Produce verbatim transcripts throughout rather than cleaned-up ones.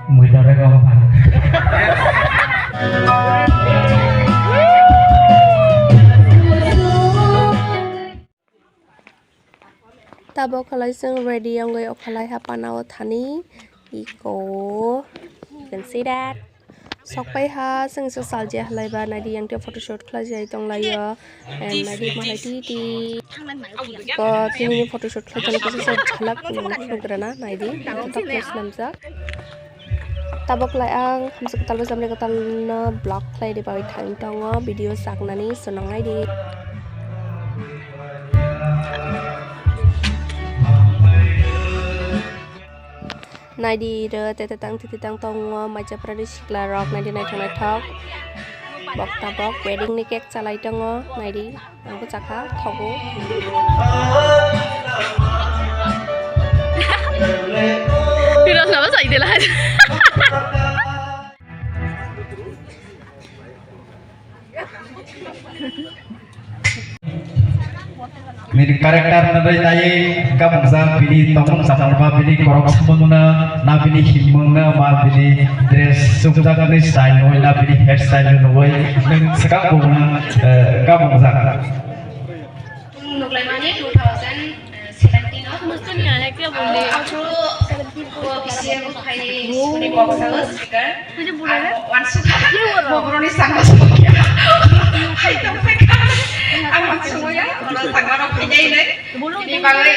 Mui torrek omo phan. Tabok khalai chwng ready wngwi okhalai ha panao thani iko. You can see that. Sokpai ha chwng se salji halai ba naidi yang tei photoshoot khlai jai tong lai o. And naidi malai titi. Ko tini photoshoot khlai tong kisa se jhalak nang phunuk rana naidi. Ang tak tak snamjak. Tabok lai ang hamsa kwtal bai chamri kwtal no vlog khlai di bagwi thang tongo, video saknani swnang lai di. Naidi ro tete tang titi tang tongo, maija prani sikla rok naidi naithok naithok. Bok tabok wedding ni cake chalai tongo, naidi. Ang bwchakha thogo. Piros lama sai de lai. Bini character no dai tai, kamungjak bini tongmung samarba, bini korok samungno, na bini himungno, ma bini dress sukjaknani style nungwi, na bini hair style nungwi, nwng swkang bumungno, eh, kamungjak. Nuklaimani two thousand seventeen o. Mustuni ane kya bole? Aphuru bo B C A bo khai sukuni box house speaker. Tuju bole na? Ang wansuk. Boroni sangma sokya. Khai tong khai. Ang wansuk ya. Oro sangma rok khai jai le. Bolo kya bole?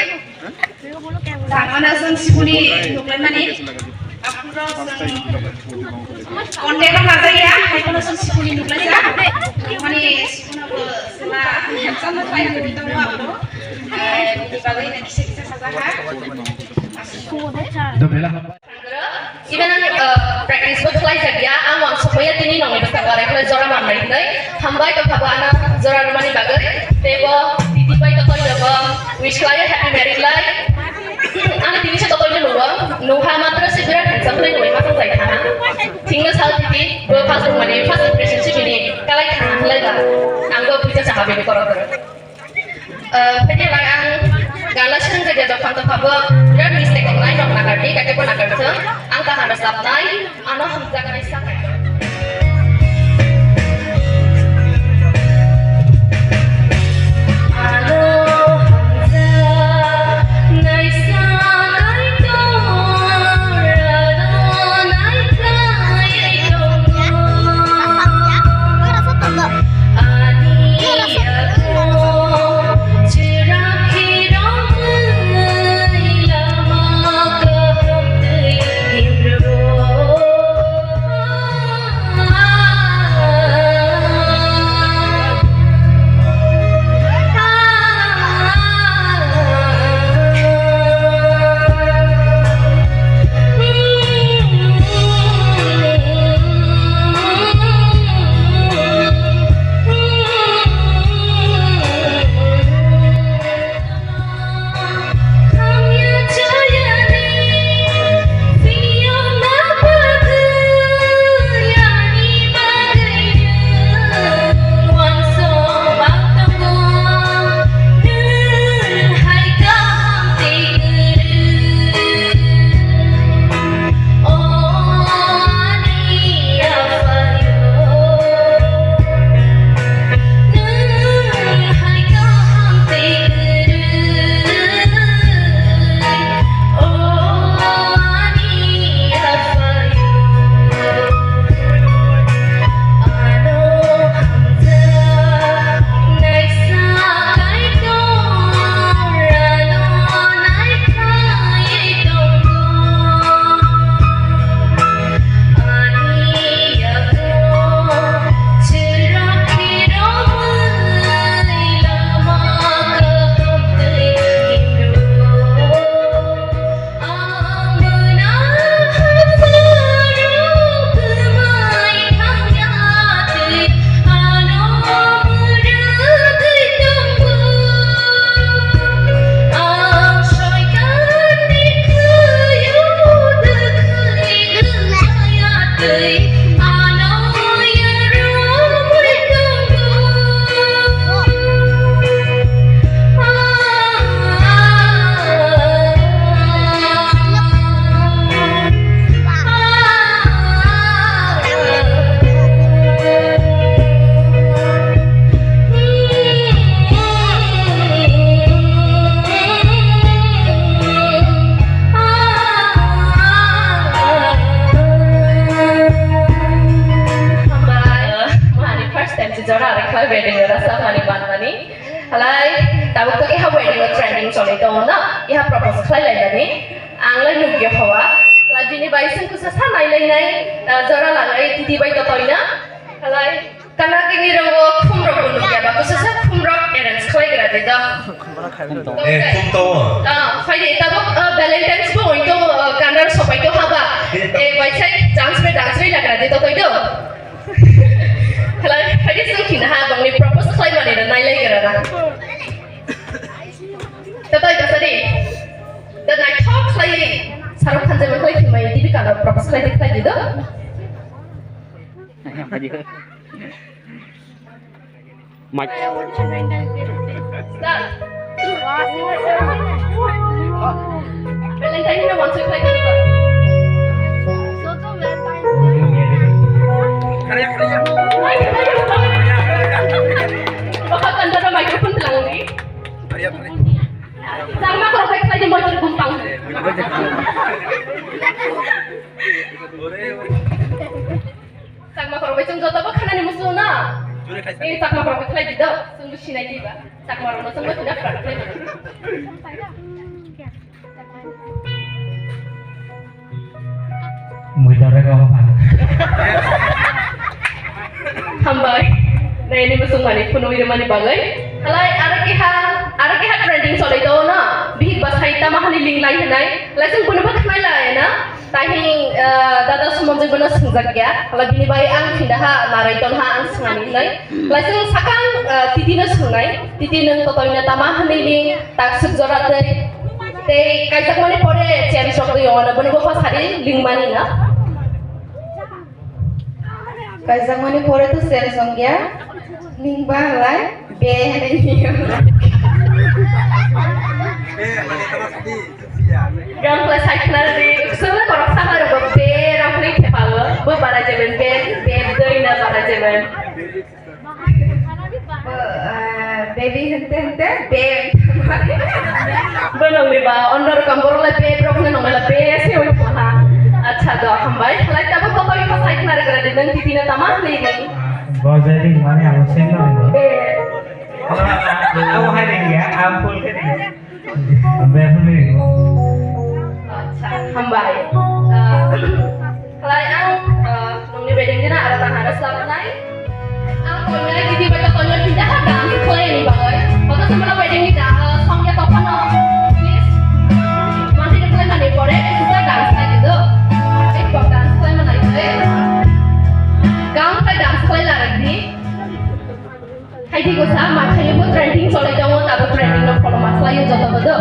Sangma na sung sukuni nuklaimani. Aphuru sung Contact no najaya, hai kono sung sukuni nuklaijak. Mani sukuna bo sala, handsome no khai nugwi tongo abo. Eh, bini bagwi no kisa kisa sajak ha. Even ang, eh, practice bo khlai jak ya, ang wansuk maya tini nongni bwskango arai khlai jora manmani hinwi. Hambai tongkha bo ano jora rwmani bagwi. Tei bo titi bai tokon jogo wish khlaio happy married life. Ang tini se tokol no nugo, nungha matra se birat handsome khlai nungwi masang jai thanha. Thingno sal titi, bo first nungmani first impression se bini kalai thanha khlai ba. Ang bo puja saha bini korok korok. Eh, phai de lai ang gana seng jaga dokan to phabo, birat mistake wngnai nok nakar di, kake bo nakar thung. Ang kaham rwchapnai. Ano hamjaknai sakha. Abo to keha wedding o trending choli tongo na, keha propose khlai lai bani. Ang lai nugya hawa. Lai bini bai sung kusa sa nai lai nai, ah, jora lagai titi bai to toina. Lai kana kini rogo khum rok bo nugya ba, kusa sa khum rok arrange khlai gra de do. Eh, khum tongo. Ah, phai de, tabuk, ah, Valentine's bo oito, ah, kandar sopai to haba. Eh, bai sai chance pe dance bai lagra de to toi do. Hello, phai de sung khina ha, bangni propose khlai mani na nai lai gra na. Tatai kasa di. Da naithok khlai di. Sarok Khan jeba khlai khimai, Deepika no propose khlai di, khlai di do. Mic. Start. Valentine no wansi khlai di do. Baka kanta microphone telang di. Chakma korok bai khlai di motor gumpang. Chakma korok bai chwng joto bo khanani muchung na. Eh, chakma korok bai khlai di do. Chwng bo sinai di ba. Chakma rok no chwng bo sinai khlai di. Mui torek omo phan. Hambai. Nai ni musung mani phunui rwmani bagwi. Halai aro keha, aro keha trending cholai do no. Bihik bwsai tama hani linglai hinai. Laisung bono bo khnai lai na. Tahing, eh, dada Sumonjoi bono swngjak ya. Halai bini bai ang phindaha narai tonha ang swngani hinai. Laisung sakang, eh, titi no swngnai. Titi nwng totoi na tama hani ling. Tak suk jora tei, tei kaijakmani pore change rok twi ongna boni bokha sari lingmani na. Kaijakmani pore to change ongya, lingba halai be hinwi. Gang kla sai khna di, kusula korok sama rok be rok ni thepawo, bo bara jeben be, be doi na bara jeben. Bo, ah, baby hente hente, babe. Bo nongni ba, ondor kam borok lai babe rok hwnwi nongni la babe se oi tongha. Acha do, hambai. Khlai tabuk kotor ko sai khna rwgra di, nang titi na tama hwnwi di. Bo jadi mane abo same na. Babe. Abo hai ding ya, am full ke ding. Hambai. Acha, hambai. Ah, khlai ang, ah, nongni wedding dina aro tang aro swlajaknai. Ang koinai titi bai to koinai thinta ha dance khlai ni bagwi. Koto samala wedding ni da, ah, song ya to phano. Please. Manti khlai mani pore, kisa dance khlai di do. Ek bok dance khlai mani khlai. Gang khlai dance khlai la rek di. Hai di gosa, ma khayo bo trending cholai tongo, tabuk trending no follow ma khlaio joto bodo.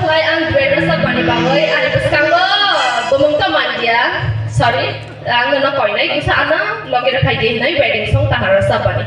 Lai ang duet rwchapmani bagwi ani bwskango bumung tong manliya. Sorry, ang nono koinai kisa ano loge rw phai di hinwi wedding song tahar rwchapmani.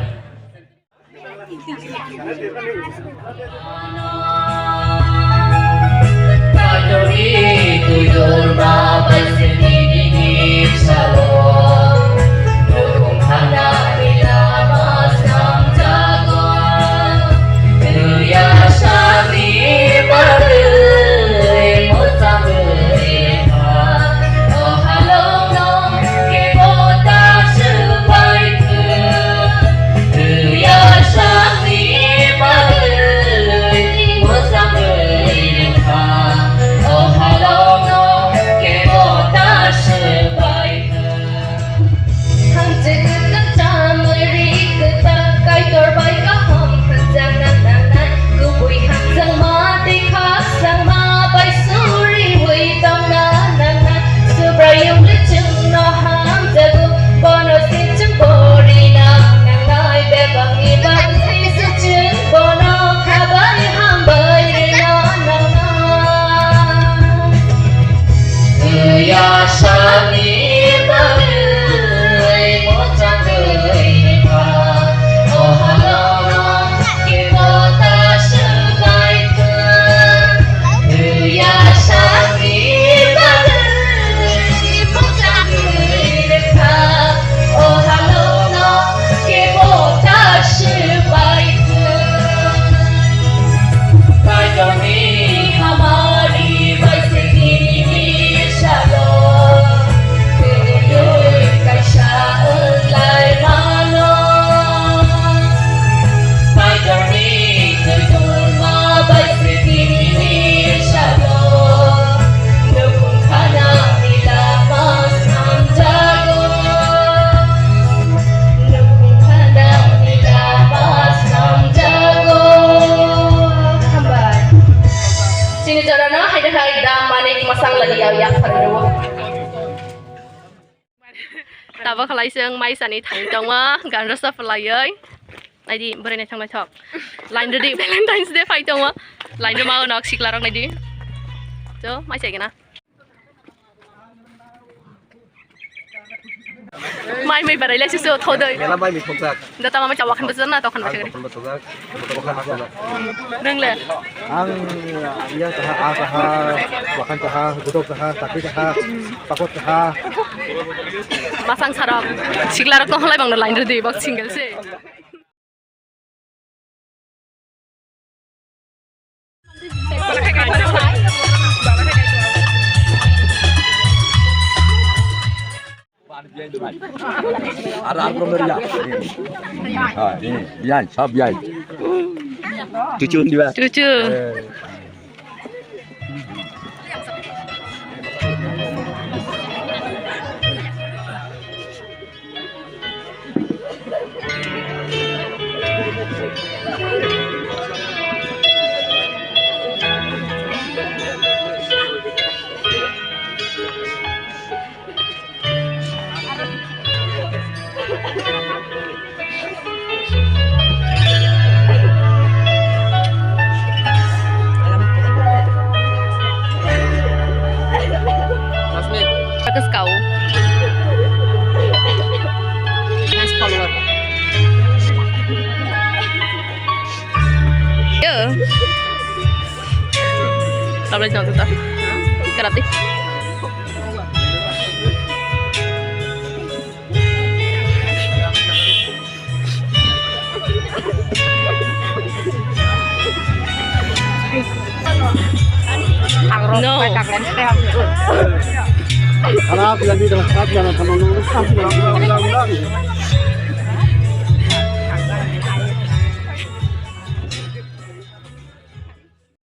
Tabok khlai chwng mai sani thang tongma, gan rwsa phlaiwi. Naidi, bwrwi naithok naithok. Line rwdi, Valentine's Day phai tongma. Line rwma nok sikla rok naidi. Jo, mai sai gana. Mai mai barai lai susu thodoi. Mela mai mai thokjak. Da tama mai chawak khan bwsajak na tokhan bwsajak. Tokhan bwsajak. Tokhan bwsajak. Nang le. Ang yang kaha, a kaha, wakan kaha, gudok kaha, tapi kaha, pakot kaha. Masang sarok. Sikla rok tong halai bang no line rwdi bok single se. Ar, ar, bro, bro, ya. Ha, ini, biain, sab biain. Cucu, cucu. Eh. Bagus kau. Nice follower. Yo. Tablet jang tuta. Karate. No. Harap lagi dalam saat dalam sama nunggu sampai dalam